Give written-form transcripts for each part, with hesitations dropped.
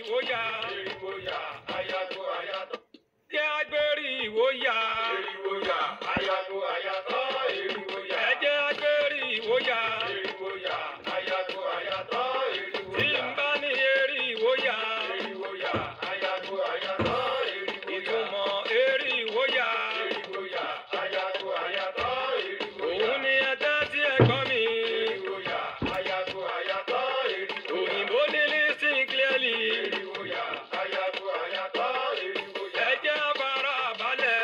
Ìwòyà. Ìwòyà, ayago ayatọ. Jẹ́ agbérí ìwòyà. Ìwòyà, ayago ayatọ. Ìwòyà. Ẹ jẹ́ agbérí ìwòyà. Ìwòyà, ayago ayatọ. Ìwòyà. Tí n bá ní eré ìwòyà. Ìwòyà, ayago ayatọ. Ìwòyà. Ìtumọ̀ eré ìwòyà. Ìwòyà, ayago ayatọ. Ìwòyà. Òun ni ẹ tẹ́tí ẹ gbọ́ mi. Ìwòyà, ayago ayatọ. Ìwòyà. Òyìnbó ní listen clearly. Ìwòyà, ayago ayatọ. Ìwòyà. Ẹ jẹ́ afárá balẹ̀.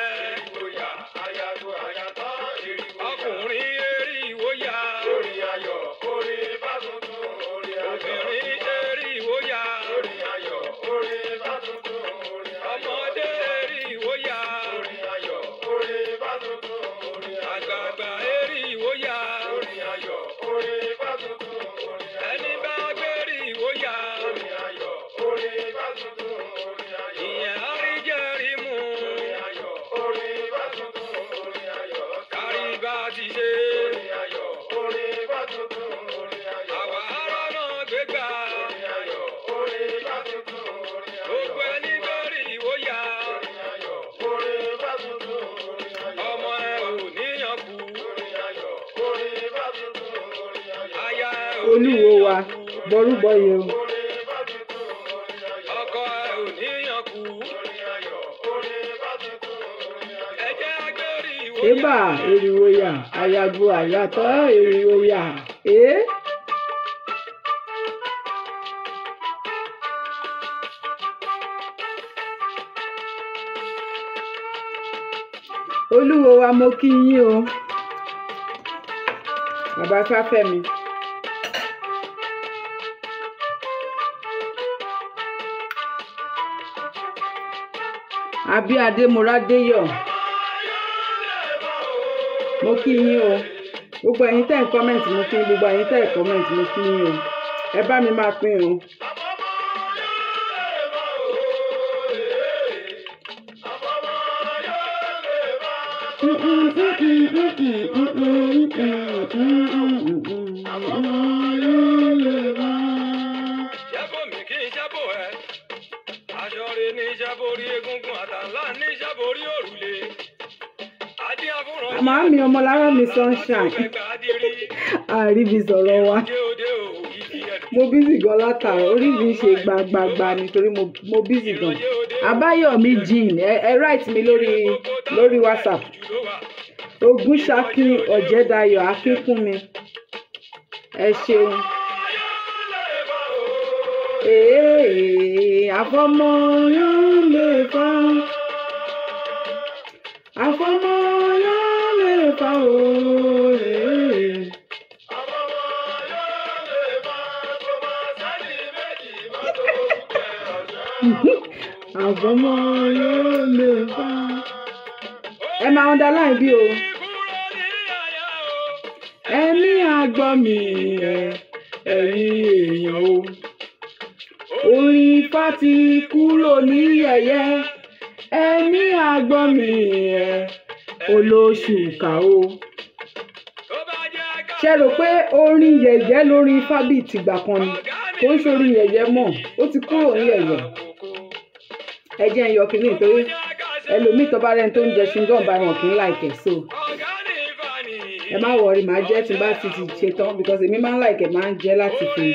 Ìwòyà, ayago ayatọ. Ìwòyà. Ọkùnrin eré ìwòyà. Orin ayọ̀, orin bá tuntun, orin ayọ̀. Obìnrin eré ìwòyà. Orin ayọ̀, orin bá tuntun, orin ayọ̀. Ọmọdé eré ìwòyà. Orin ayọ̀, orin bá tuntun, orin ayọ̀. Àgbààgbà eré ìwòyà. Orin ayọ̀, orin bá tuntun, orin ayọ̀. Ẹni bá gbérí ìwòyà. Orin ayọ̀, orin bá tuntun, orin ayọ̀. Ìyẹn á rí jẹ́rìí mú. Orin ayọ̀, orin bá tuntun, orin ayọ̀. Kárí bá ti ṣe. Orin ayọ̀, orin bá tuntun, orin ayọ̀. Àwa ará náà gbégbá. Orin ayọ̀, orin bá tuntun, orin ayọ̀. Gbogbo ẹni gbérí ìwòyà. Orin ayọ̀, orin bá tuntun, orin ayọ̀. Ọmọ ẹ ò níyàn kú. Orin ayọ̀, orin bá tuntun, orin ayọ̀. Aya ẹ ò Olúwo wa níyàn kú. bọrúbọyè o. Orin bá tuntun, orin ayọ̀. Ọkọ ẹ ò níyàn kú. Orin ayọ̀, orin bá tuntun, orin ayọ̀. Ẹ jẹ́ agbérí ìwòyà. Ébà èrìwòyà àyàgò àyàtọ̀ èrìwòyà ẹ. Olúwo wa, mo kí yín o, bàbá Fáfẹ́mi. Abíadé Moradéyọ̀, mo kí yín o. Gbogbo ẹ̀yin tẹ́ ń comment, mo kí yín. Gbogbo ẹ̀yin tẹ́ ń comment, mo kí yín o. Ẹ bá mi máa pín o. Jábọ̀ mi kí n jábọ̀ ẹ̀. Aṣọ rẹ̀ ní jábọ̀ rí, egungun àtàlà ní jábọ̀ rí òrùlé. Adé àfúràn. Màámi Ọmọlára mi sunshine, àríbi sọ̀rọ̀ wa. Mo busy gan látàárọ̀, orí mi ń ṣe gbagbagba nítorí mo busy gan. Àbáyọ̀mí Jean, ẹ write mi lórí WhatsApp. Ògúnṣakin Ọ̀jẹ̀dayọ̀ Akínkúnmi, ẹ ṣeun. Èè, àfọmọ yóò lè fa, àfọmọ yóò lè fa ooo. Àfọmọ yóò lè fa. Ẹ máa underline bí o. Ẹ̀mí àgbọ̀ mi ẹ̀, ẹ̀yin èèyàn o. Orin Ifá ti kúrò ní yẹ̀yẹ́. Ẹ̀mí àgbọ̀ mi ẹ̀, olóṣùkà o. Ṣé rò pé orin yẹ̀yẹ́ lórin Ifá bíi tìgbà kan ni? Kò ń ṣorin yẹ̀yẹ́ mọ́, ó ti kúrò ní yẹ̀yẹ́. Ẹ jẹ́ ń yọ kínní nítorí ẹlòmíì tó bá rẹni tó ń jẹ chewing bá wọn kì í like ẹ̀, so ẹ má worry, màá jẹ́ tí n bá ti ṣe tán because èmi máa ń like ẹ̀, máa ń jẹ́ láti fi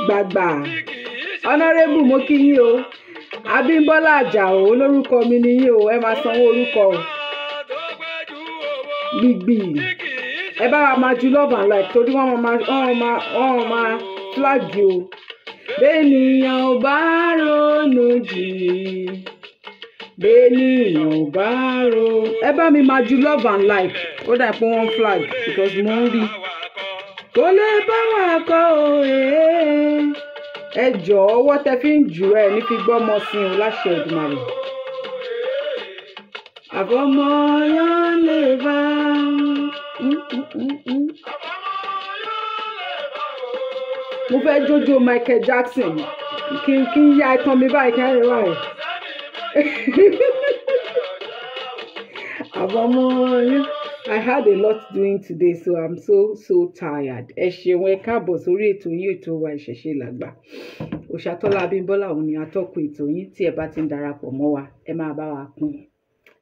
gbàgbà. Honourable, mo kí yín o. Abímbọ́lá Àjàó lórúkọ mi ni yín o, ẹ máa sanwó orúkọ o. Gbìgbì, ẹ bá wa máa ju love and like torí wọ́n máa flag o. Bẹ́ẹ̀nìyàn ò bá ronú jì, bẹ́ẹ̀nìyàn ò bá ro. Ẹ bá mi máa ju love and like, ó dà pé wọ́n flag because mo ń rí. Kò lè bá wa kọ́ o. Ẹ jọ̀ọ́, ọwọ́ tẹ fi ń jù ẹ ní fi gbọ́mọ sí o láṣẹ Èdùmàrè. Àfọmọ yán lè bá. Mo fẹ́ jójó Michael Jackson, kí n ya itan mi báyìí, kí n rìn báyìí. Àfọmọ yán. I had a lot doing today, so I'm so so tired. Ẹ ṣeun, ẹ káàbọ̀ sórí ètò yín, ètò wa Ìṣẹ̀ṣe Làgbà. Òṣàtọ́lá Abímbọ́lá òun ni atọ́kùn ètò yín. Tí ẹ bá ti ń darapọ̀ mọ́ wa, ẹ máa bá wa pín.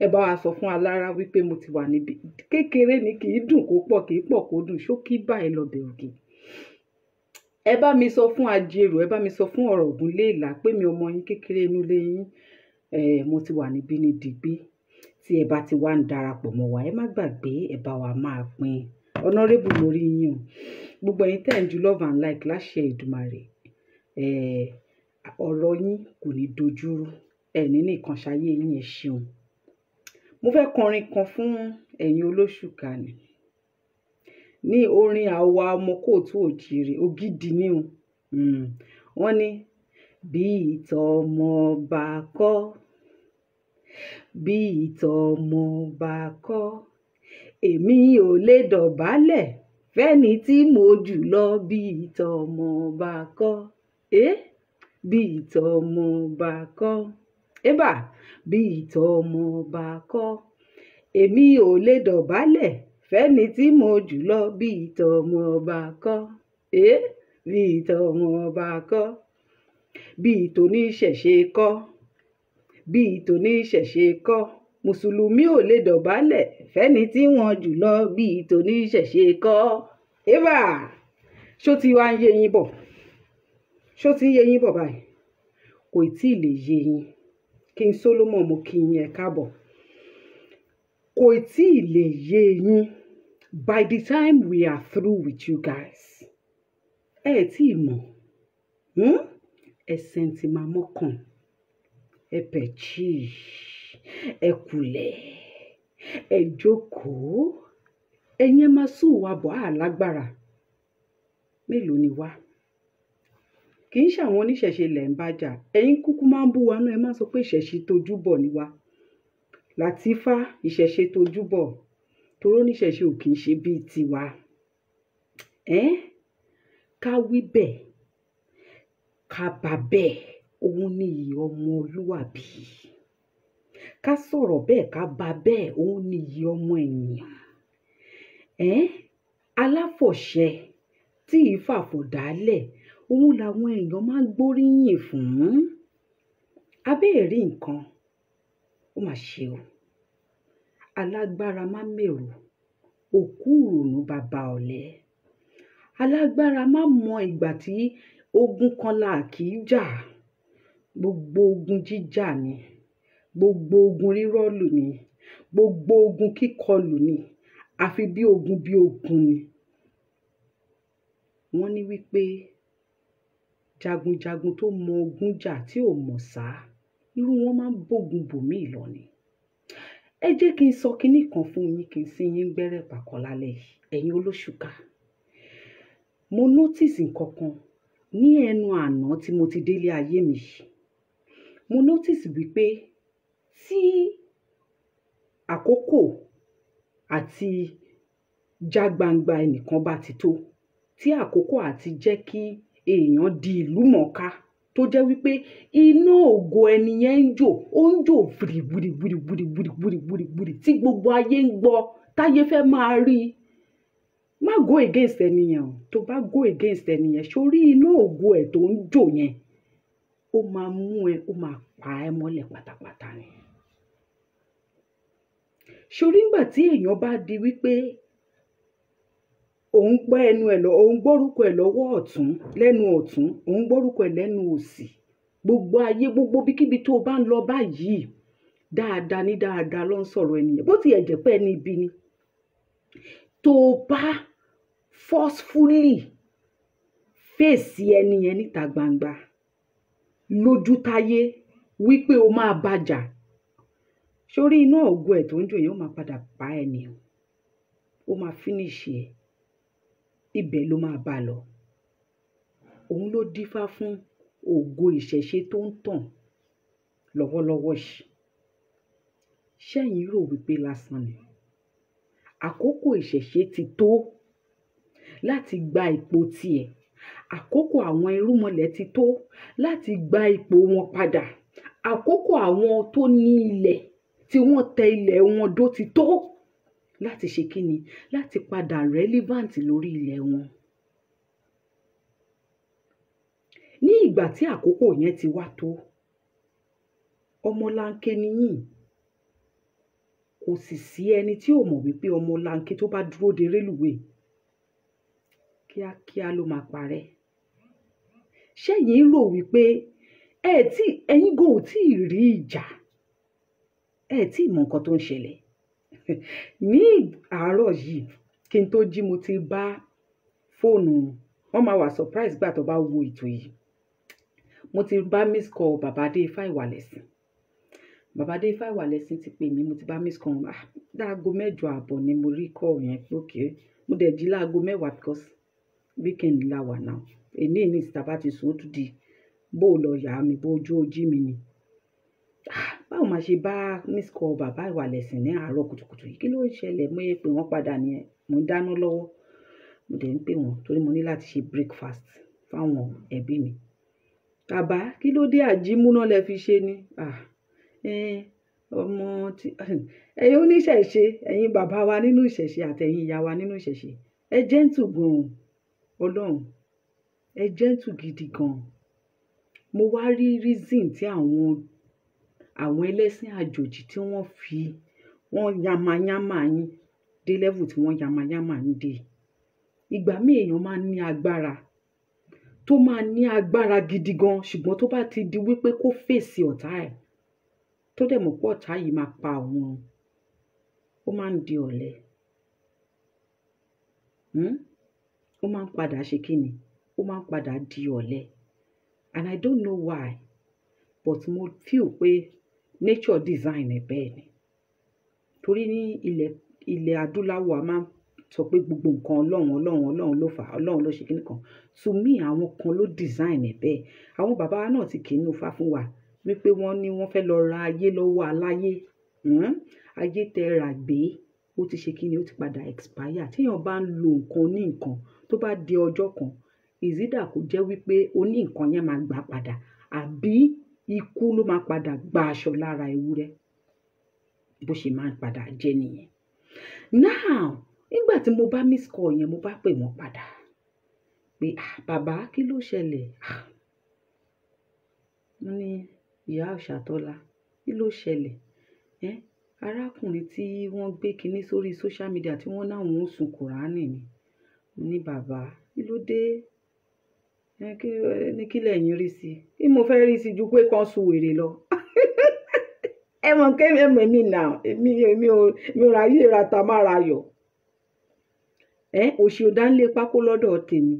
Ẹ bá wa sọ fún alára wípé mo ti wà níbi. Kékeré ni kì í dùn kó pọ̀, kì í pọ̀ kó dùn, ṣókí báyìí lọbẹ̀ ògì. Ẹ bá mi sọ fún Ajérò, ẹ bá mi sọ fún Ọ̀rọ̀gún Léèlà pé mi ọmọ yín kékeré inú ilé yín, mo ti wà níbí ní digbí. Tí ẹ bá ti wá ń darapọ̀ mọ́ wa, ẹ má gbàgbé, ẹ bá wa máa pín. Honorable lórí yín o. Gbogbo ẹ̀yin tẹ́ ń ju love and like láṣẹ Èdùmàrè. Ọ̀rọ̀ yín kò ní dojúrú. Ẹ ní nìkan ṣayé yín, ẹ ṣeun. Mo fẹ́ kọrin kan fún ẹ̀yin olóṣùkà ni. Ní orin àwa ọmọ kóòtù òjìrì, ògidì ni o. Wọ́n ní bí ìtọ̀ ọmọ bá kọ́, bí ìtọ̀ ọmọ bá kọ́, èmi ò lè dọ̀bálẹ̀ fẹ́ni tí mo jù lọ bí ìtọ̀ ọmọ bá kọ́. Bí ìtọ̀ ọmọ bá kọ́. Ébà, bí ìtọ̀ ọmọ bá kọ́, èmi ò lè dọ̀bálẹ̀ fẹ́ni tí mo jù lọ bí ìtọ̀ ọmọ bá kọ́. Bí ìtọ̀ ọmọ bá kọ́. Bí ìtòníṣẹ̀ṣe kọ́. Bí ìtòníṣẹ̀ṣe kọ́. Mùsùlùmí ò lè dọ̀bálẹ̀ fẹ́ni tí wọ́n jù lọ bí ìtòníṣẹ̀ṣe kọ́. Ébà, ṣó ti wá ń yé yín bọ̀? Ṣó ti ń yé yín bọ̀ báyìí? Kò tí ì lè yé yín. King Solomon, mo kí yín, ẹ káàbọ̀. Kò tí ì lè yé yín. By the time we are through with you guys, ẹ tí ì mọ̀. Ẹ sẹ́ńtì máa mọ́kàn. Ẹ pẹ̀chì. Ẹ kulẹ̀. Ẹ jókòó. Ẹ̀yin ẹ máa sùn wá bọ̀ á lágbára. Mélòó ni wá? Kì í ṣàwọn oníṣẹ̀ṣe lẹ̀ ń bá jà. Ẹ̀yin kúkú máa ń bú wa náà, ẹ máa sọ pé ìṣẹ̀ṣe tojú bọ̀ ni wá. Làtífá, ìṣẹ̀ṣe tojú bọ̀. Torí oníṣẹ̀ṣe ò kì í ṣe bíi tiwa. Ká wí bẹ́ẹ̀, ká bá bẹ́ẹ̀, òun ni ìyì ọmọlúwàbí. Ká sọ̀rọ̀ bẹ́ẹ̀, ká bá bẹ́ẹ̀, òun ni ìyì ọmọ ènìyàn. Aláfọ̀ṣẹ tí ìfàfọ̀dálẹ̀, òun làwọn èèyàn máa ń gbóríyìn fún. Abẹ́ẹ̀rí nǹkan, ó mà ṣe o. Alágbára má mèrò, òkú ìrònú baba ọ̀lẹ. Alágbára má mọ ìgbà tí ogun kan là kì í jà. Gbogbo ogun jíjà ni, gbogbo ogun rírọ́lù ni, gbogbo ogun kíkọlù ni, àfi bí ogun bí ogun ni. Wọ́n ní wípé jagunjagun tó mọ ogun jà tí ò mọ̀ sá, irú wọn máa ń bógun bòmíì lọ ni. Ẹ jẹ́ kí n sọ kinní kan fún yín, kí n sí yín gbẹ́rẹ́ pàkọ́ lálẹ́ yìí, ẹ̀yin olóṣùkà. Mo notice nǹkan kan ní ẹnu àná tí mo ti délé ayé mi yìí. Mo notice wípé tí àkókò àti jágbangba ẹnìkan bá ti tó, tí àkókò àti jẹ́ kí èèyàn di ìlú mọ̀ọ́ká, tó jẹ́ wípé iná ògo ẹni yẹn ń jò, ó ń jò wìrì wìrì wìrì wìrì wìrì wìrì wìrì wìrì tí gbogbo ayé ń gbọ́, táyé fẹ́ máa rí i. Má go against ẹni yẹn o. Tó bá go against ẹni yẹn, sórí iná ògo ẹ̀ tó ń jò yẹn, ó máa mú ẹ, ó máa pa ẹ́ mọ́lẹ̀ pátápátá ni. Sórí ńgbà tí èèyàn bá di wípé òun gbọ́ ẹnu ẹ̀ lọ, òun gbórúkọ ẹ̀ lọ́wọ́ ọ̀tún, lẹ́nu ọ̀tún, òun gbórúkọ ẹ̀ lẹ́nu òsì. Gbogbo ayé, gbogbo ibikíbi tó bá ń lọ báyìí, dáadáa ní dáadáa ló ń sọ̀rọ̀ ẹni yẹn. Bó ti ẹ̀ jẹ́ pé ẹni ibi ni. Tó bá forcefully fèsì ẹni yẹn níta gbangba, lójútáyé wípé o máa bàjà, sórí iná ògo ẹ̀ tó ń jò yẹn ó máa padà pa ẹni o. Ó máa finish ẹ. Ibẹ̀ ló máa bá lọ. Òun ló dífá fún ògo ìṣẹ̀ṣe tó ń tàn lọ́wọ́lọ́wọ́ yìí. Ṣẹ́yìn rò wípé lásán ni. Àkókò ìṣẹ̀ṣe ti tó láti gba ipò tiẹ̀. Àkókò àwọn irúnmọlẹ̀ ti tó láti gba ipò wọn padà. Àkókò àwọn tó ní ilẹ̀ tí wọ́n tẹ ilẹ̀ wọn dó ti tó Láti ṣe kíni? Láti padà relevant lórí ilẹ̀ wọn. Ní ìgbà tí àkókò yẹn ti wá tó, ọmọlanke niyín. Kò sì sí ẹni tí ò mọ̀ wípé ọmọlanke tó bá dúró de rélùwé, kíákíá ló máa parẹ́. Ṣẹ́yìn rò wípé ẹ tí ẹ̀yin gan ò tí ì rí ìjà, ẹ tí ì mọ nǹkan tó ń ṣẹlẹ̀. Ní àárọ̀ yìí, kí n tó jí, mo ti bá fóònù, wọ́n máa wà surprise gbà tó bá wo ètò yìí. Mo ti bá miss call bàbá Adé-Ifá Ìwàlẹ̀sìn. Bàbá Adé-Ifá Ìwàlẹ̀sìn ti pè mí, mo ti bá miss call wọn. Ah, láago 8:30 ni mo rí call yẹn pé okay. Mo dẹ̀ jí láago 10 because weekend la wà now. Èní ní ìsìn tá bá ti sùn ó tún di bó lọ yá mi, bó ojú ojí mi ni. Ah, báwo máa ṣe bá miss call bàbá Ìwàlẹ̀sìn ní àárọ̀ kùtùkùtù yìí? Kí ló ń ṣẹlẹ̀? Mo yẹ pé wọ́n padà ní ẹ. Mo ń dáná lọ́wọ́. Mo dẹ̀ ń pè wọ́n torí mo ní láti ṣe breakfast fáwọn ẹbí mi. Bàbá, kí ló dé àjímúná lẹ fi ṣe ni? Ah, ọmọ tí ẹ̀yin oníṣẹ̀ṣe, ẹ̀yin bàbá wa nínú ìṣẹ̀ṣe àti ẹ̀yin ìyá wa nínú ìṣẹ̀ṣe. Ẹ gentle gan-an, Ọlọ́run. Ẹ gentle gidi gan. Mo wá rí reason tí àwọn ẹlẹ́sìn àjòjì tí wọ́n fi wọ́n yamayama yín dé level tí wọ́n yamayama yín dé. Ìgbà mí èèyàn máa ń ní agbára, tó máa ní agbára gidi gan, ṣùgbọ́n tó bá ti di wípé kó fèsì ọ̀tá ẹ̀, tó dẹ̀ mọ̀ pé ọ̀tá yìí máa pa òun, ó máa ń di ọ̀lẹ. Ó máa ń padà ṣe kíni? Ó máa ń padà di ọ̀lẹ. And I don't know why, but mo feel pé nature design ẹ̀ bẹ́ẹ̀ ni. Torí ní ilẹ̀ adúláwọ̀ a máa ń sọ pé gbogbo nǹkan Ọlọ́run, Ọlọ́run, Ọlọ́run ló fà á, Ọlọ́run ló ṣe kíni kan. To me, àwọn kan ló design ẹ̀ bẹ́ẹ̀. Àwọn bàbá wa náà ti kì í nu ifá fún wa wípé wọ́n ní wọ́n fẹ́ lọ ra ayé lọ́wọ́ aláyé. Ayé tẹ rà gbé, ó ti ṣe kíni, ó ti padà expire. Tí èèyàn bá ń lo nǹkan ní nǹkan, tó bá di ọjọ́ kan, is either kó jẹ́ wípé oní nǹkan yẹn máa gbà padà, àbí ikú ló máa padà gba aṣọ lára ewúrẹ́. Bó ṣe máa ń padà jẹ́ nìyẹn. Now, nígbà tí mo bá miss call yẹn, mo bá pè wọ́n padà pé, ah, bàbá, kí ló ṣẹlẹ̀? Ah, mo ní ìyá Òṣàtọ́lá, kí ló ṣẹlẹ̀? Arákùnrin tí wọ́n gbé kiní sórí social media tí wọ́n náà ń sun Kùránì ni. Mo ní bàbá, kí ló dé? Kí, ní kí lẹ̀yin rí sí i? Kí mo fẹ́ rí sí ju pé kán sun wèrè lọ. Ẹ mọ̀ pé ẹ mọ̀ èmi now, èmi ò ráyè ra ta má ra yọ̀. Òṣì ò dá ń lé pákó lọ́dọ̀ tèmi.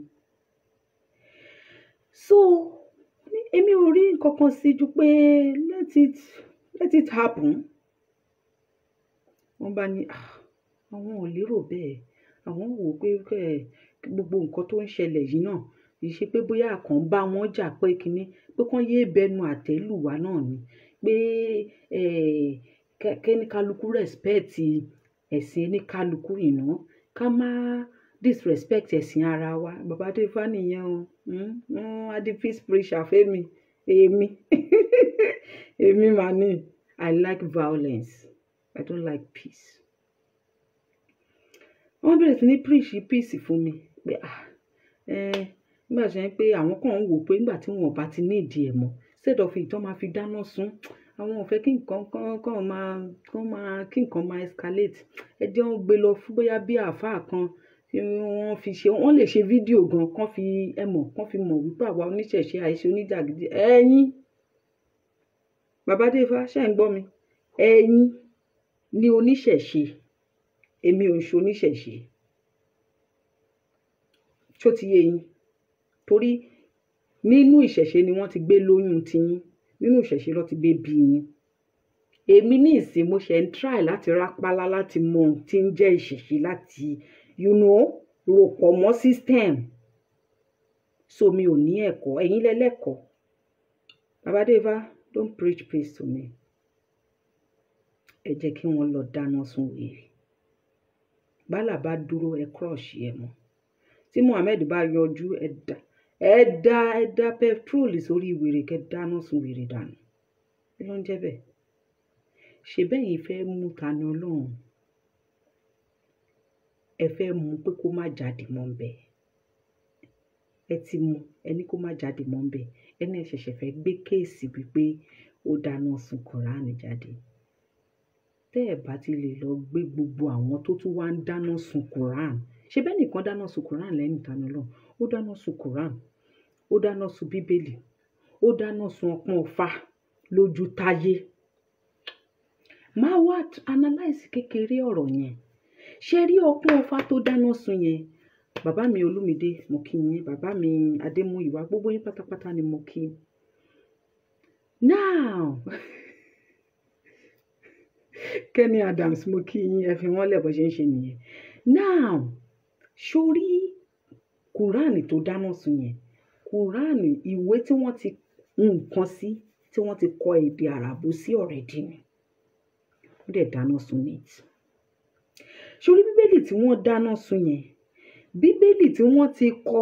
So, èmi ò rí nǹkan kan sí ju pé let it happen. Wọ́n bá ní, ah, àwọn ò lérò bẹ́ẹ̀. Àwọn wò pé gbogbo nǹkan tó ń ṣẹlẹ̀ yìí náà, kì í ṣe pé bóyá àkàn bá wọn jà pé kíni, pé kán yé bẹnu àtẹ́ lù wá náà ni. Pé, kí kálukú respect ẹ̀sìn oníkálukú, you know. Ká má disrespect ẹ̀sìn ara wa. Bàbá Adé-Ifá nìyẹn o. Wọ́n á di peace preacher fún èmi. Èmi mà ní. I like violence. I don't like peace. Wọ́n bẹ̀rẹ̀ sí ní preach peace fún mi pé, ah, nígbà tí wọ́n pé àwọn kan ń wò pé nígbà tí wọ́n ò bá ti ní ìdí ẹ̀ mọ́, instead of ìtàn máa fi dáná sun, àwọn ò fẹ́ kí nǹkan kan, kan máa, kan máa, kí nǹkan máa escalate. Ẹ jẹ́ wọ́n gbé lọ fún bóyá bí àlfáà kan tí wọ́n fi ṣe, wọ́n lè ṣe fídíò gan, kán fi, ẹ mọ̀, kán fi mọ̀ wípé àwa oníṣẹ̀ṣe àìṣe oníjàgídí. Ẹ̀yin, Bàbá Adé-Ifá, ṣé ẹ̀ ń gbọ́ mi? Ẹ̀yin ni oníṣẹ̀ṣe. Èmi ò ń ṣe oníṣẹ̀ṣe. Ṣé ó ti yé yín? Torí nínú ìṣẹ̀ṣe ni wọ́n ti gbé lóyún tiyín. Nínú ìṣẹ̀ṣe ló ti gbé bí yín. Èmi ní ìsìn mo ṣẹ̀ ń try láti rápálá láti mọ ohun tí ń jẹ́ ìṣẹ̀ṣe láti, you know, rò pọ̀ mọ́ system. So mi ò ní ẹ̀kọ́. Ẹ̀yin lẹ́lẹ́kọ̀ọ́. Bàbá Adé-Ifá, don't preach peace to me. Ẹ jẹ́ kí wọ́n lọ dáná sun wèrè. Bálà bá dúró, ẹ crush ẹ mọ́. Tí Muhammed bá yọjú, ẹ dá petrol sórí wèrè kẹ dáná sun wèrè dànù. Kí ló ń jẹ́ bẹ́ẹ̀? Ṣé bẹ́yìn fẹ́ mú Tani Olohun? Ẹ fẹ́ mú pé kó má jáde mọ́ ń bẹ̀. Ẹ ti mú ẹ ní kó má jáde mọ́ ń bẹ̀. Ẹni ẹ ṣẹ̀ṣẹ̀ fẹ́ gbé case wípé ó dáná sun Quran jáde. Tẹ́ ẹ bá ti lè lọ gbé gbogbo àwọn tó tún wá ń dáná sun Quran. Ṣé bẹ́ẹ̀ nìkan dáná sun Quran lẹ́yìn Tani Olohun? Ó dáná sun Quran, ó dáná sun Bíbélì, ó dáná sun ọpọ́n Ifá lójú táyé. Máa wá analyze kékeré ọ̀rọ̀ yẹn. Ṣé rí ọpọ́n Ifá tó dáná sun yẹn? Bàbá mi Olúmídé, mo kí yín. Bàbá mi Adémúyìwá, gbogbo yín pátápátá ni mo kí. Now, Kenny Adams, mo kí yín, ẹ fi wọ́n lẹ̀ bó ṣe ń ṣe nìyẹn. Now, sórí Quran tó dáná sun yẹn, Quran ìwé tí wọ́n ti nǹkan sí, tí wọ́n ti kọ èdè Àràbù sí already ni. Wọ́n dẹ̀ dáná sun it. Sórí Bíbélì tí wọ́n dáná sun yẹn, Bíbélì tí wọ́n ti kọ,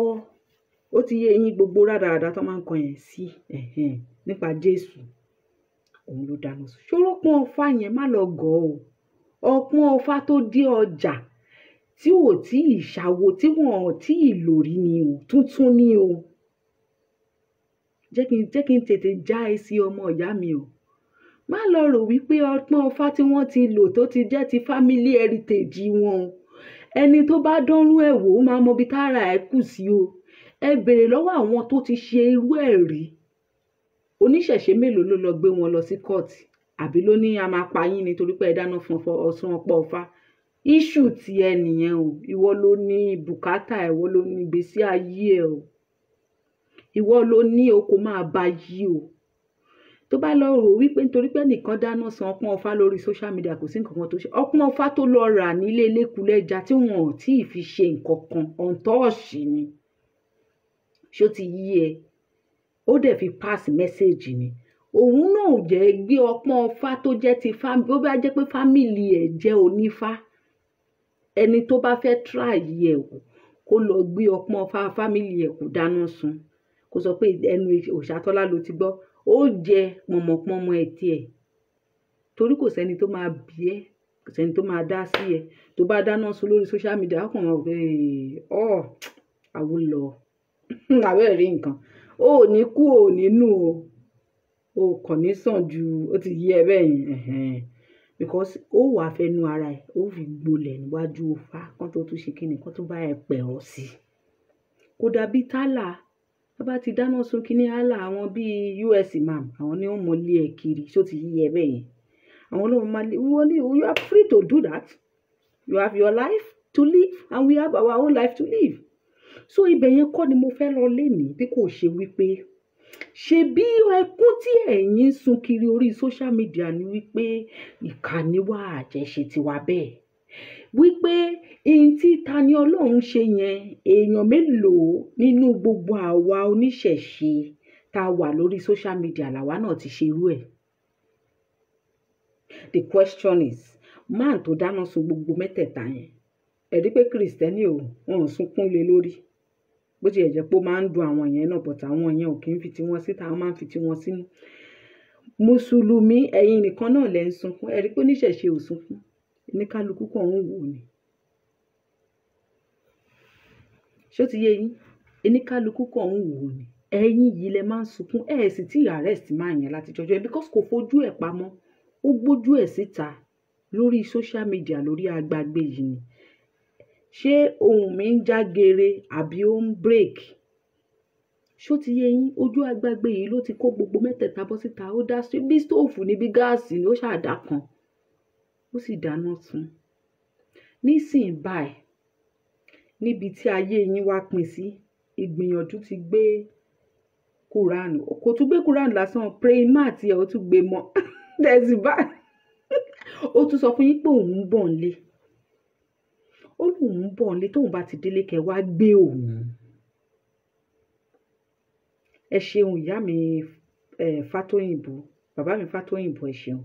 ó ti yé eyín gbogbo rádaràda tó máa ń kọ yẹn sí, ẹ̀hẹn, nípa Jésù, òun ló dáná sun. Ṣòro ọpọ́n Ifá yẹn, má lọ gọ̀ o. Ọpọ́n Ifá tó dé ọjà tí ò tí ì ṣàwo, tí wọ́n ò tí ì lò rí ni o, tuntun ni o. Jẹ́ kí n tètè já ẹ sí ọmọ ìyá mi o. Má lọ rò wípé ọpọ́n Ifá tí wọ́n ti lò tó ti jẹ́ ti family heritage wọn o. Ẹni tó bá dánrú ẹ̀ wò ó máa mọ ibi tára ẹ̀ kù sí o. Ẹ bèrè lọ́wọ́ àwọn tó ti ṣe irú ẹ̀ rí. Oníṣẹ̀ṣe mélòó ló lọ gbé wọn lọ sí kóòtù? Àbí ló ní a máa pa yín nítorí pé ẹ dáná fún ọ̀sán ọpọ́n Ifá? Issue ti ẹ nìyẹn o. Ìwọ ló ní bùkátà ẹ, ìwọ ló ní ìgbésí ayé ẹ o. Ìwọ ló ní o kò máa bá yí o. Tó bá lọ rò wípé nítorí pé ẹnìkan dáná sun ọpọ́n Ifá lórí social media kò sí nǹkan kan tó ṣe. Ọpọ́n Ifá tó lọ rà nílé elékulẹ́ja tí wọn ò tí ì fi ṣe nǹkan kan, ọ̀ǹtọ́ọ̀ṣì ni. Ṣé ó ti yí ẹ? Ó dẹ̀ fi pass message ni. Òun náà ò jẹ́ gbé ọpọ́n Ifá tó jẹ́ ti bó bá jẹ́ pé family ẹ̀ jẹ́ onífá. Ẹni tó bá fẹ́ try ẹ̀ wò kó lọ gbé ọpọ́n Ifá family ẹ̀ kó dáná sun. Kó sọ pé ẹnu Òṣàtọ́lá ló ti gbọ́. Ó jẹ pọ̀nmọ̀pọ̀nmọ̀ ẹ̀ tiẹ̀. Torí kò sẹ́ni tó máa bí ẹ, kò sẹ́ni tó máa dá sí ẹ. Tó bá dáná sun lórí social media, ó kàn wọ́n pé ọ́ àwo lọ. Àbẹ́ rí nǹkan. O ò ní kú, o ò ní nù o. O kàn ní sàn ju ó ti yé ẹ bẹ́ẹ̀ yẹn. Ẹ̀hẹn. Because ó wà fẹnu ara ẹ, ó fi gbolẹ̀ níwájú Ifá kán tó tún ṣe kíni, kán tó bá ẹ pẹ̀rọ sí. Kò dàbí tálà. Tó bá ti dáná sun kíní àlà àwọn bí US imam, àwọn ni ó mọ lé ẹ kiri. Ṣé ó ti yé ẹ bẹ́ẹ̀ yẹn? Àwọn ló máa lé, wọ́n ní you are free to do that. You have your life to live and we have our own life to live. So ibẹ̀ yẹn kọ́ ni mo fẹ́ lọ lénìí bí kò ṣe wípé ṣe bí ẹkún tí ẹ̀yin ń sun kiri orí social media ni wípé ìkànnì wa àjẹṣe tiwa bẹ́ẹ̀. Wípé ihun tí Tani Olohun ṣe yẹn, èèyàn mélòó nínú gbogbo àwa oníṣẹ̀ṣe tá wà lórí social media làwa náà ti ṣe irú ẹ̀. The question is, man tó dáná sun gbogbo mẹ́tẹ̀ẹ̀ta yẹn, ẹ rí pé Kristẹni o, wọn ò sunkún lé lórí. Bó ti ẹ̀ jẹ́ pé ó máa ń dùn àwọn yẹn náà, but àwọn yẹn ò kí ń fi tiwọn síta, wọ́n máa ń fi tiwọn sínú. Mùsùlùmí, ẹ̀yin nìkan náà lẹ ń sunkún. Ẹ rí pé oníṣẹ̀ṣe ò sunkún. Oníkálukú kan ń wò ni. Ṣé ó ti yé yín? Oníkálukú kan ń wò ni. Ẹ̀yin yìí lẹ máa ń sunkún. Ẹ sì tí arrest máa yẹn láti jọjọ́ ẹ because kò fojú ẹ̀ pamọ́. Ó gbójú ẹ̀ síta lórí social media lórí agbágbé yìí ni. Ṣé ohùn mi ń já geere àbí ó ń break? Ṣé ó ti yé yín? Ojú agbágbé yìí ló ti kó gbogbo mẹ́tẹ̀ẹ̀ta bọ́ síta. Ó dá sí bí stóòfù ní bí gáàsì ni ó ṣàdá kan. Ó sì dáná sun. Nísìnyí báyìí, níbi tí ayé yín wá pín sí, ìgbìyànjú ti gbé Quran. Kò tún gbé Quran lásán, praying mat ẹ̀ ó tún gbé mọ́. There's bá. Ó tún sọ fún yín pé òun ń bọ̀ nílé. Ó lóun ń bọ̀ nílé tóun bá ti délé kẹ wá gbé òun. Ẹ ṣeun ìyá mi, Fátóyìnbó, bàbá mi Fátóyìnbó, ẹ ṣeun.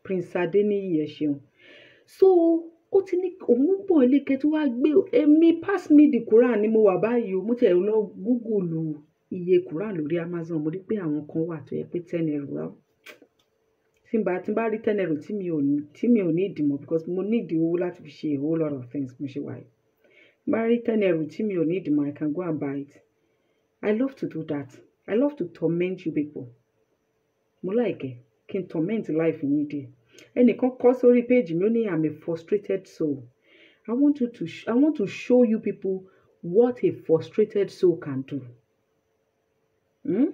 Prince Adeniyi, ẹ ṣeun. So ó ti ní òun ń bọ̀ nílé kẹ tó wá gbé èmi. Pass me the Quran ni mo wà báyìí o. Mo tiẹ̀ lọ Google iye Quran lórí Amazon, mo rí pé àwọn kan wà tó yẹ pé 10 naira. Well, Tí n bá rí 10 euro tí mi ò ní ìdìmọ̀, because mo need owó láti fi ṣe a whole lot of things mo ṣe wáyé. Tí n bá rí 10 euro tí mi ò ní ìdìmọ̀, I can go and buy it. I love to do that. I love to torment you people. Mo like ẹ kí n torment life yín díẹ̀. Ẹnìkan kọ sórí page mi, ó ní I'm a frustrated soul. I want to show you people what a frustrated soul can do. Hmm?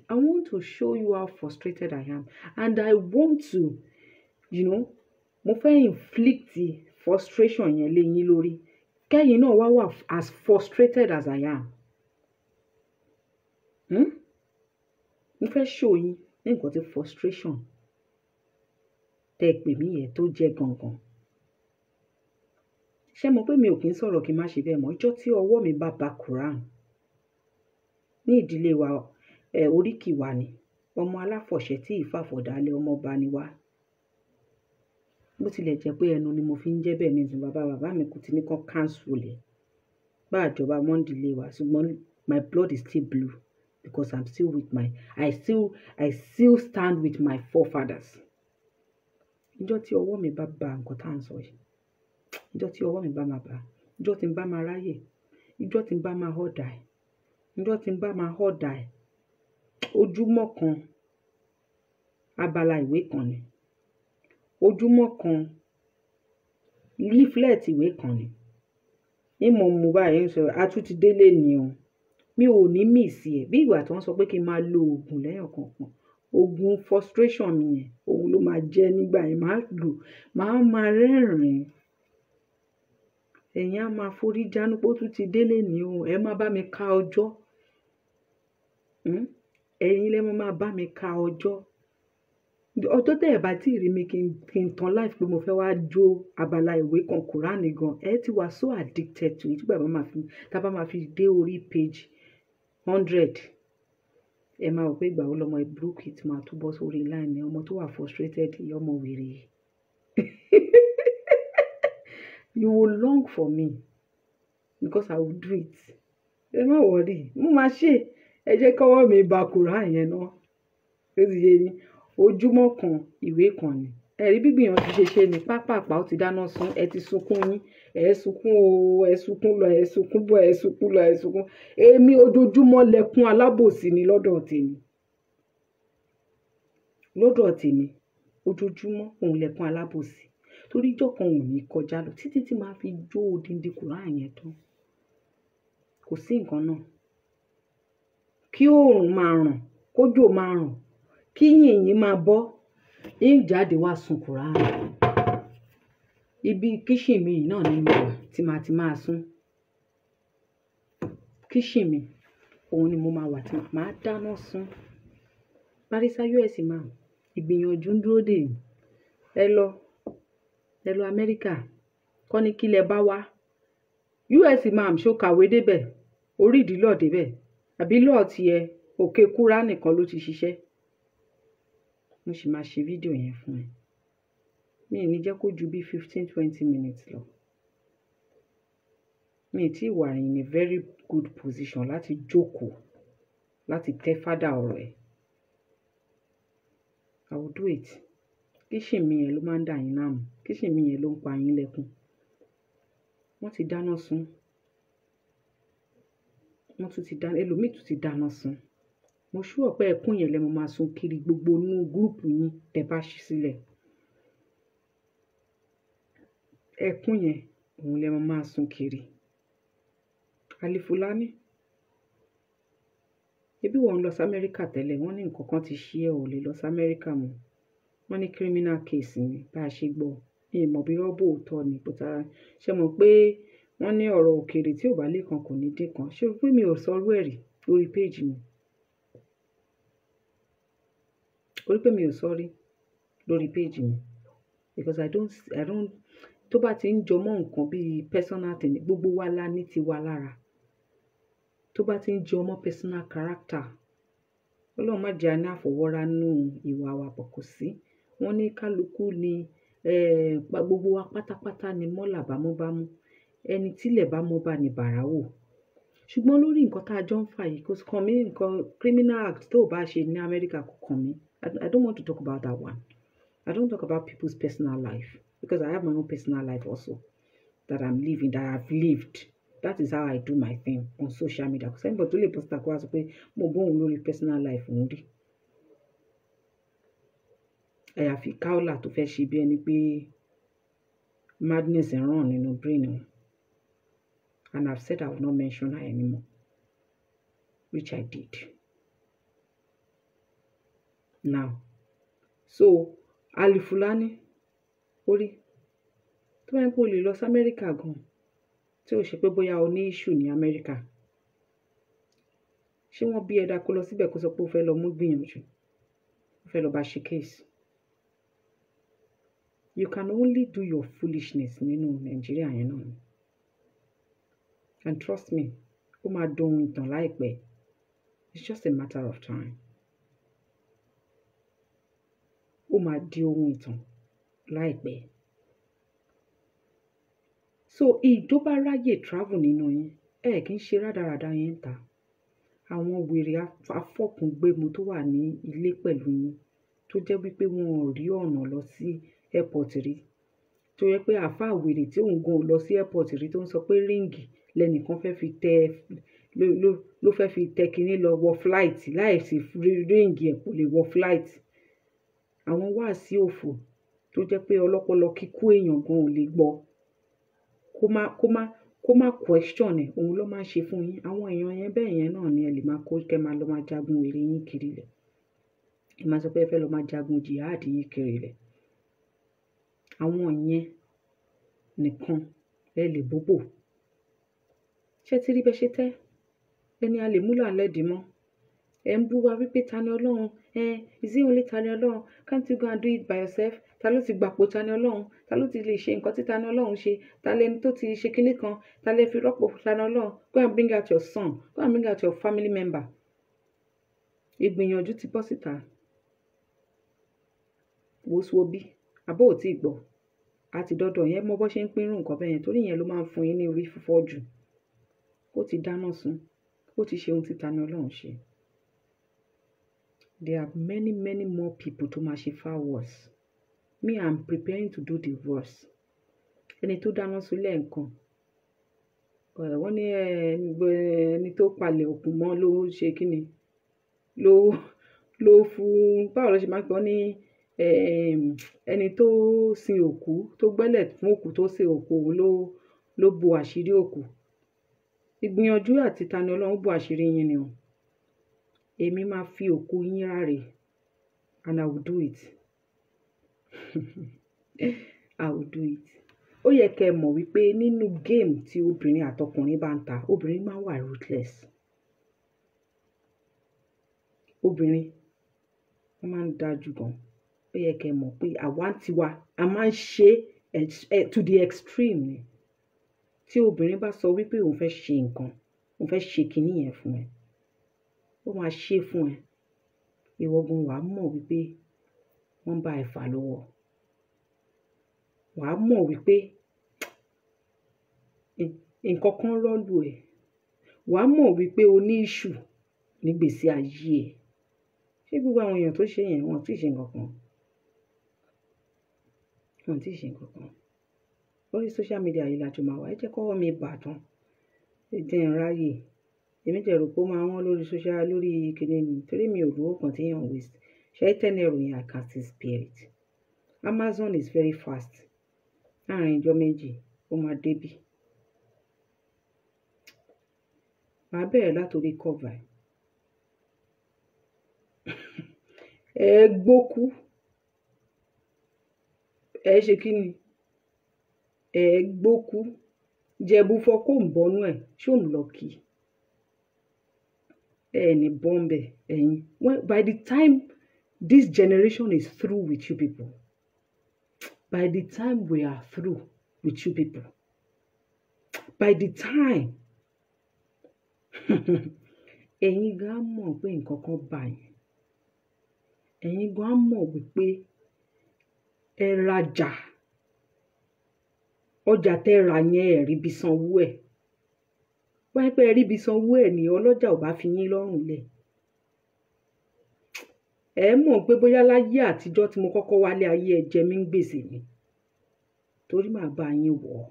I want to show you how frustrated I am, and I want to, mo fẹ́ inflict frustration yẹn lé yín lórí, kẹ́yìn náà wá wà as frustrated as I am. Hmm? Mo fẹ́ show yín ní nǹkan tí frustration tẹ́ ẹ pè mí yẹn tó jẹ́ gangan. Ṣé mo pé mi ò kí ń sọ̀rọ̀ kí n má ṣe bẹ́ẹ̀ mọ́? Ọjọ́ tí ọwọ́ mi bá ba Quran ní ìdílé wa, ẹ oríkì wa ni ọmọ aláfọ̀ṣẹ tí ìfàfọ̀dálẹ̀, ọmọọba ni wá. Bó tilẹ̀ jẹ́ pé ẹnu ni mo fi ń jẹ́ bẹ́ẹ̀ nísìnyí, bàbá bàbá mi kò ti ní kán cancel ẹ̀ bá àjọba mọ́ndílé wa, ṣùgbọ́n my blood is still blue because I'm still with my I still I still stand with my forefathers. Ìjọ́ tí ọwọ́ mi bá ba nǹkan tá à ń sọ yìí, ìjọ́ tí ọwọ́ mi bá máa bá, ìjọ́ tí n bá máa ráyè, ìjọ́ tí n bá máa ọ̀dà ẹ̀, ìjọ́ tí n bá máa ọ̀dà ẹ̀, ojúmọ́ kan abala ìwé kan ni, ojúmọ́ kan leaflet ìwé kan ni ìmọ̀ mú báyìí ń sọ, a tún ti délé ni o. Mi ò ní miss ẹ̀. Bí ìgbà tí wọ́n sọ pé kí n máa lo oògùn lẹ́yọ̀ kọ̀ọ̀kan, oògùn frustration mi yẹn, òun ló máa jẹ́ nígbà yẹn. Máa lò, máa máa rẹ́rìn-ín, ẹ̀yin á máa forí jánu pé ó tún ti délé ni o. Ẹ má bá mi ka ọjọ́. Ẹ̀yin lẹ máa bá mi ka ọjọ́. Ọjọ́ tẹ́ ẹ̀ bá tí ì rí mi kí n tan live pé mo fẹ́ wá jó abala ìwé kan Kùránì gan, ẹ ti wà so addicted to it. Tí bàbá máa fi, tá bá máa fi dé orí page 100, ẹ máa rò pé ìgbà wo lọmọ burúkú yìí ti máa tún bọ́ sórí line, ọmọ tó wà frustrated, ọmọ wèrè. You will long for me because I will do it. Ẹ má worry, mo máa ṣe. Ẹ jẹ́ kọ́wọ́ mi ba Kùránì yẹn náà. Ó ti yé yín. Ojúmọ́ kan ìwé kan ni. Ẹ̀rí gbígbìyànjú ṣe ṣe ní pápápá, ó ti dáná sun. Ẹ ti sunkún yín, ẹ sunkún o, ẹ sunkún lọ, ẹ sunkún bọ̀, ẹ sunkún lọ, ẹ sunkún. Èmi, ojoojúmọ́ lẹkún alábòsí ni lọ́dọ̀ tèmi. Lọ́dọ̀ tèmi, ojoojúmọ́ òun lẹkún alábòsí, torí ìjọ́ kan ò ní kọjá lọ títí tí màá fi jó odindi Kùránì yẹn tán. Kò sí nǹkan náà kí oòrùn máa ràn, kójò máa ràn, kí yìnyín máa bọ́, ń jáde wá sun Kùránì. Ibi kitchen mi yìí náà ni mo wà tí màá ti máa sún. Kitchen mi, òun ni mo máa wà tí màá dáná sun. Barrister US Imam, ìgbìyànjú ń dúró dè yín. Ẹ lọ, ẹ lọ Amẹ́ríkà, kọ́ ní kí lẹ bá wá. US Imam, ṣó kàwé débẹ̀? Orí ìdí lọ́ọ̀ débẹ̀? Àbí lọ́ọ̀ tiẹ̀ òkè kúrá nìkan ló ti ṣiṣẹ́? Mo sì máa ṣe fídíò yẹn fún ẹ. Mi ì ní jẹ́ kó ju bí 15, 20 minutes lọ. Mi ì tí wà in a very good position láti jókòó láti tẹ́ fádà ọ̀rọ̀ ẹ̀. I will do it. Kitchen mi yẹn ló máa ń dà yín láàmú. Kitchen mi yẹn ló ń pa yín lẹ́kún. Wọ́n ti dáná sun. Wọ́n tún ti dáná, ẹlòmíì tún ti dáná sun. Mo sure pé ẹkún yẹn lẹ mo máa sun kiri gbogbo inú group yín tẹ́ bá ṣí sílẹ̀. Ẹkún yẹn, òun lẹ máa máa sun kiri. Alifulani, ṣebí ìwọ ń lọ sí Amẹ́ríkà tẹ́lẹ̀, wọ́n ní nǹkan kan ti ṣe ẹ́, ò lè lọ sí Amẹ́ríkà mọ́. Wọ́n ní criminal case ni, bá ṣe gbọ́. Mi ò mọ̀ bí rọ́bò òótọ́ ni, but ṣé mọ̀ pé wọ́n ní ọ̀rọ̀ òkèèrè tí ò bá lé kan kò ní dín kan. Ṣé o pé mi ò sọ irú ẹ̀ rí lórí page mi? O rí pé mi ò sọ rí lórí page mi because I don't, tó bá ti ń jọmọ́ nǹkan bí personal thing, gbogbo wa la ní tiwa lára. Tó bá ti ń jọmọ́ personal character, Ọlọ́run má jẹ́ a ní àfọwọ́rá nínú ìwà wa pọ̀ kò sí. Wọ́n ní kálukú ni, gbogbo wa pátápátá ni mọ́là bámúbámú. Ẹni tí ilẹ̀ bá mọ́ bá ní bàrà wò. Ṣùgbọ́n lórí nǹkan tí a jọ ń fà yìí, kò kàn mí. Nǹkan criminal act tó bá ṣe ní Amẹ́ríkà kò kàn mí. I don't want to talk about that one. I don't talk about people's personal life because I have my own personal life also that I'm living, that I've lived. That is how I do my thing on social media. Kò sẹ́ni tó lè bọ́ síta kó wá sọ pé mo bóun lórí personal life òun rí. Àyàfi Kaola tó fẹ́ ṣe bí ẹni pé madness ń ràn nínú brain wọn. And I've said I will not mention her anymore, which I did. Now, so Alifulani, orí tó bá ń pò lè lọ sí Amẹ́ríkà gan, tí ò ṣe pé bóyá o ní issue ní Amẹ́ríkà. Ṣé wọ́n bí ẹ̀dá kó lọ síbẹ̀ kó sọ pé ó fẹ́ lọ mú gbìyànjú, ó fẹ́ lọ bá ṣe case? You can only do your foolishness nínú Nàìjíríà yẹn náà ni. And trust me, ó máa dohun ìtàn láìpẹ́. It's just a matter of time. Ó máa di ohun ìtàn láìpẹ́. So ìjọ bá ráyè travel nínú yín, ẹ kì í ṣe rádaràda yẹn ń ta. Àwọn wèrè afọ́kùngbẹ́mu tó wà ní ilé pẹ̀lú yín, tó jẹ́ wípé wọn ò rí ọ̀nà lọ sí airport rí. Tó yẹ pé àfáà wèrè tí òun gan ò lọ sí airport rí tó ń sọ pé ríǹgì lẹ́nìkan fẹ́ fi tẹ ló fẹ́ fi tẹ kinní lọ wọ flight láìsí ríǹgì ẹ̀ kò lè wọ flight. Àwọn wáàsí òfò tó jẹ́ pé ọlọ́pọlọ kíkú èèyàn gan ò lè gbọ́. Kó má question ẹ̀, òun ló máa ń ṣe fún yín. Àwọn èèyàn yẹn bẹ́ẹ̀ yẹn náà ni ẹ lè máa kó kẹ́ máa lọ máa jagun wèrè yín kiri lẹ̀. Ẹ máa sọ pé ẹ fẹ́ lọ máa jagun jihad yín kiri lẹ̀. Àwọn yẹn nìkan lẹ lè bóbò. Ṣé tí rí bẹ́ ṣe tẹ́? Ẹni a lè mú là ń lẹ́dìí mọ́. Ẹ ń bú wa wípé Tani Olohun, is it only Tani Olohun? Can't you go and do it by yourself? Ta ló ti gbàpò Tani Olohun? Ta ló ti lè ṣe nǹkan tí Tani Olohun ṣe? Ta lẹni tó ti ṣe kinní kan? Ta lẹ fi rọ́pò Tani Olohun? Go and bring out your son. Go and bring out your family member. Ìgbìyànjú ti bọ́ síta. Wòsùwòbí, àbó ò tí ì gbọ́. A ti dọ́dọ̀ yẹn mọ bó ṣe ń pín irú nǹkan bẹ́ẹ̀ yẹn torí yẹn ló máa ń fún yín ní orí fífọ́ jù. Ó ti dáná sun. Ó ti ṣe ohun tí Tani Olohun ṣe. There are many, many more people tó máa ṣe far worse. Me, I'm preparing to do the worst. Ẹni tó dáná sun lẹ́ẹ̀kan. Wọ́n ní ẹni tó palẹ̀ òkun mọ́ ló ṣe kíni? Ló fún, báwo ló ṣe máa ń pè wọ́n ní ẹni tó sin òkú, tó gbẹ́lẹ̀ fún òkú tó sin òkú, òun ló bo àṣírí òkú. Ìgbìyànjú àti Tani Olohun bo àṣírí yín ni o. Èmi máa fi òkú yín ráre and I will do it. I will do it. Ó yẹ kẹ́ ẹ mọ̀ wípé nínú game tí obìnrin àtọkùnrin bá ń ta, obìnrin máa ń wà ruthless. Obìnrin wọ́n máa ń dájú gan. Ó yẹ kẹ́ ẹ mọ̀ pé àwa ń tiwa, a máa ń ṣe to the extreme ni. Tí obìnrin bá sọ wípé òun fẹ́ ṣe nǹkan, òun fẹ́ ṣe kinní yẹn fún ẹ, ó máa ṣe fún ẹ. Ìwọ gan wàá mọ̀ wípé wọ́n bá ẹ fà lọ́wọ́. Wàá mọ̀ wípé nǹkan kan rọ́lù ẹ. Wàá mọ̀ wípé o ní issue nígbèsí ayé ẹ. Ṣé gbogbo àwọn èèyàn tó ṣe yẹn wọ́n ò tí ì ṣe nǹkan kan? Wọ́n ò tí ì ṣe nǹkan kan. Orí social media yìí la jọ máa wà. Ẹ jẹ́ kọ́wọ́ mi bà tán. Ẹ jẹ́ n ráyè. Èmi jẹ́ rò pé ó máa wọ́n lórí social, lórí kíni ni, torí mi ò lówó kan tí èèyàn waste. Ṣé 10 euro yẹn I can still spare it. Amazon is very fast. Láàárín ọjọ́ méjì, ó máa dé bí. Màá bẹ̀rẹ̀ láti orí cover ẹ̀. Ẹ gbókú. Ẹ ṣe kí ni? Ẹ gbókú. Jẹ̀bú fọ́ kó ń bọ́nú ẹ̀, ṣé òun lọ kí? Ẹ ní bọ́m̀bẹ̀ ẹ̀yin. By the time this generation is through with you people, by the time we are through with you people, by the time ẹ̀yin gan á mọ̀ pé nǹkan kan bà yín. Ẹ̀yin gan á mọ̀ wípé ẹ rajà. Ọjà tẹ ra yẹn ẹ rí bí sanwó ẹ̀. Bá yẹ pé ẹ rí bí sanwó ẹ̀ ni ọlọ́jà ò bá fi yín lọ́rùn lẹ̀. Ẹ mọ̀ pé bóyá láyé àtijọ́ tí mo kọ́kọ́ wálé ayé ẹ jẹ mí ń gbèsè ni, torí màá bá yín wọ̀ ọ́.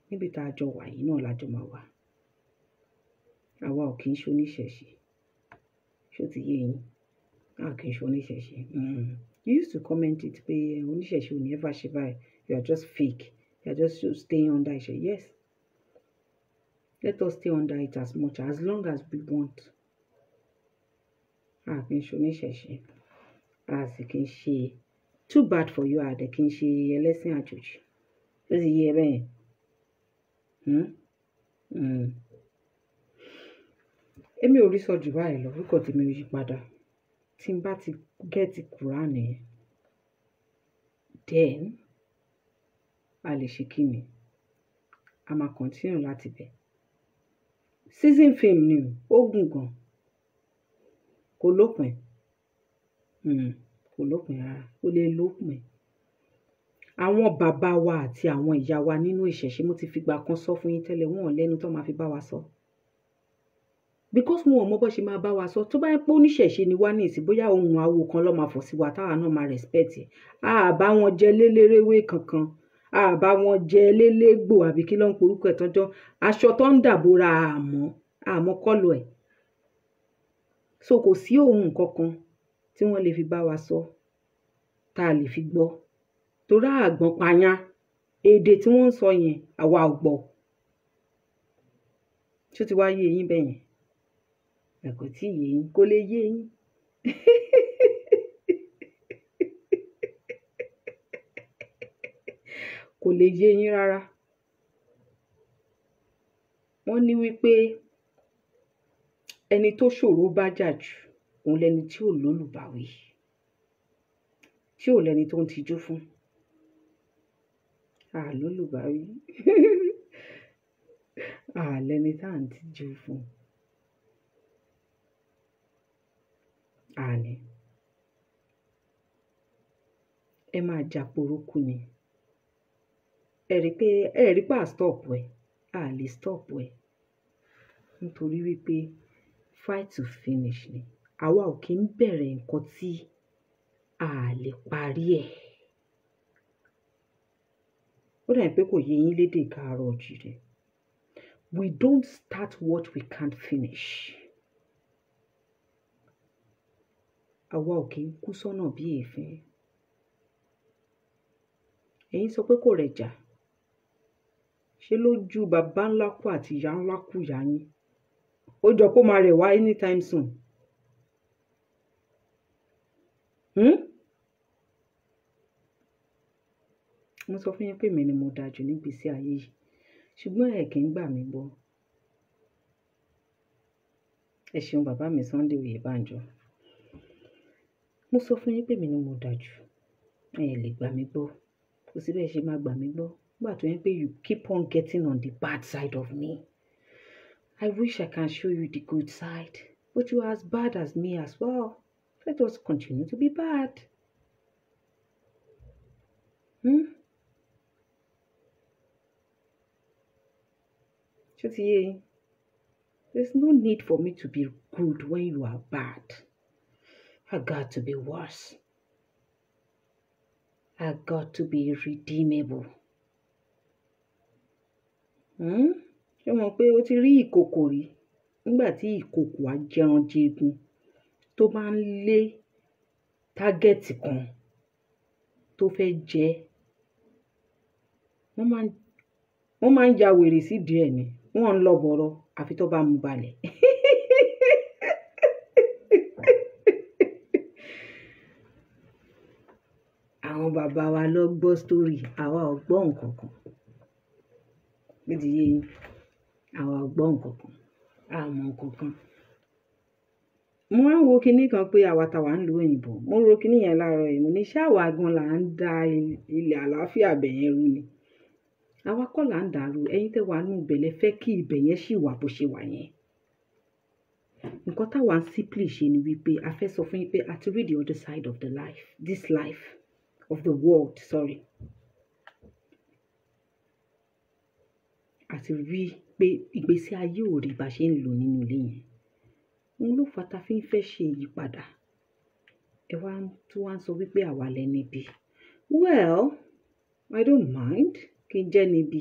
Níbi tá a jọ wà yìí náà la jọ máa wà. Àwa ò kì í ṣe oníṣẹ̀ṣe. Ṣé o ti yé yín? A kì í ṣe oníṣẹ̀ṣe. You used to comment it pé oníṣẹ̀ṣe ò ní ever ṣe báyìí. You are just fake. You are just staying under ìṣẹ̀. Yes. Let us stay under it as much as long as we want. A kì í ṣe oníṣẹ̀ṣe. A sì kì í ṣe too bad for you. A dẹ̀ kì í ṣe ẹlẹ́sìn àjòjì. Ṣé o ti yé ẹ bẹ́yẹn? Hmm? Hmm. Èmi ò rí sọ jù báyìí lọ, orúkọ tèmi ò yí padà. Tí n bá ti get Quran yẹn, then a lè ṣe kí ni? A máa continue láti bẹ̀. Season film ni o, ó gùn gan. Kò lópin. Kò lópin rárá. Ó lè lópin. Àwọn bàbá wa àti àwọn ìyá wa nínú ìṣẹ̀ṣe, mo ti fìgbà kan sọ fún yín tẹ́lẹ̀, wọ́n ò lẹ́nu tó máa fi bá wa sọ. Because wọn ò mọ bó ṣe máa bá wa sọ. Tó bá yẹ pé oníṣẹ̀ṣe ni wá ní ìsìn, bóyá ohun awo kan ló máa fọ̀ sí wa táwa náà máa respect ẹ̀. A bá wọn jẹ lélérewé kankan. A bá wọn jẹ lélégbò àbí kí ló ń porúkọ ẹ̀ tọ́jọ́. Aṣọ tó ń dàbora àmọ́, àmọ́ kọ́lọ̀ ẹ̀. So kò sí ohun kankan tí wọ́n lè fi bá wa sọ tá a lè fi gbọ́. Torí àgbọ̀n payán, èdè tí wọ́n ń sọ yẹn, àwa ò gbọ́. Ṣé o ti wá yé yín bẹ́yẹn? Ẹ kò tí ì yé yín, kò lè yé yín. Kò lè yé yín rárá. Wọ́n ní wípé ẹni tó ṣòro bá jà jù, òun lẹni tí ò lólùbáwí, tí ò lẹni tó ń tijú fún. A lólùbáwí. A lẹni tá à ń tijú fún. A ní. Ẹ máa jà porókú ni. Ẹ rí pé, ẹ rí pé a stop ẹ. A lè stop ẹ. Nítorí wípé fight to finish ni. Àwa ò kí ń bẹ̀rẹ̀ nǹkan tí a lè parí ẹ̀. Ó dà bí pé kò yé yín lédè káàárọ̀ oòjíire. We don't start what we can't finish. Àwa ò kí ń kú sọ́nà bí èéfín. Ẹ̀yin sọ pé kò rẹjà. Ṣé lójú bàbá ńlá kú àti ìyá ńlá kú ìyá yín? Ó jọ pé ó máa rẹ̀ wá anytime soon. Hmm? Mo sọ fún yín pé èmi ni mo dáa jù nígbésí ayé yìí. Ṣùgbọ́n ẹ kì í gbà mí gbọ́. Ẹ ṣeun bàbá mi Sunday Oyèbánjọ. Mo sọ fún yín pé èmi ni mo dáa jù. Ẹ lè gbà mí gbọ́. Kò sí bẹ́ẹ̀ ṣe máa gbà mí gbọ́. Nígbà tó yẹn pé you keep on getting on the bad side of me. I wish I can show you the good side. But you are as bad as me as well. Let us continue to be bad. Hmm? Ṣé ti yé yín? There's no need for me to be good when you are bad. I got to be worse. I got to be redeemable. Hmm? Ṣé o mọ̀ pé o ti rí ìkòkò rí? Nígbà tí ìkòkò ajẹranjẹgun tó bá ń lé tágẹ́ẹ̀tì kan tó fẹ́ jẹ, wọ́n máa ń ya wèrè sídìí ẹ̀ ni. Wọ́n ń lọ bọ̀rọ̀ àfi tó bá mú balẹ̀. Àwọn bàbá wa ló gbọ́ story, àwa ò gbọ́ nǹkan kan. Bí ti yé yín, àwa ò gbọ́ nǹkan kan, a mọ̀ nǹkan kan. Mo máa ń wo kinní kan pé àwa ta wà ń lu òyìnbó. Mo ro kinní yẹn láàárọ̀ yìí, mo ní ṣé àwa gan là ń da ilẹ̀ àlàáfíà ibẹ̀ yẹn rú ni. Àwa kọ́ là ń dàrú. Ẹ̀yin tẹ́ wà nínú ibẹ̀ lẹ fẹ́ kí ibẹ̀ yẹn ṣì wà bó ṣe wà yẹn. Nǹkan táwa ń simply ṣe ni wípé a fẹ́ sọ fún yín pé a ti rí the other side of the life, this life of the world, sorry. A ti rí pé ìgbésí ayé ò rí bá ṣe ń lò nínú ilé yẹn. Òun ló fà tá fi ń fẹ́ ṣe ìyípadà. Ẹ wá tún wá ń sọ wípé àwa lẹni bí. Well, I don't mind kí n jẹ́ níbi,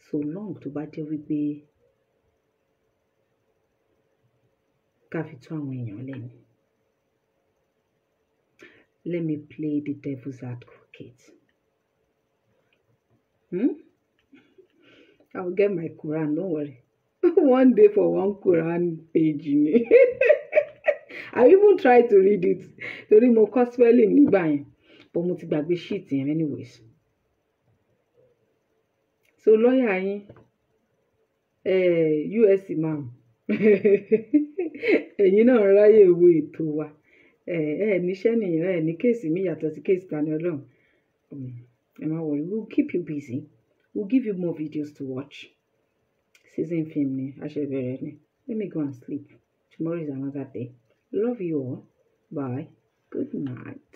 so long tó bá jẹ́ wípé ká fi tú àwọn èèyàn lẹ́nu. Let me play the devil's advocate. Hmm? I will get my Quran, don't worry. One day for one Quran page ni. I even try to read it torí mo kọ́ spelling nígbà yẹn, but mo ti gbàgbé sheet yẹn anyways. So lọ́ọ̀yà yín, US imam, ẹ̀yin náà ráyè wo ètò wa. Ẹ níṣẹ́ nìyẹn, ẹ ní case mi yàtọ̀ sí case Tani Olohun. Ẹ má worry, we will keep you busy. We will give you more videos to watch. Season film ni, a ṣe bẹ̀rẹ̀ ni. Let me go and sleep. Tomorrow is another day. Love you all. Bye. Good night.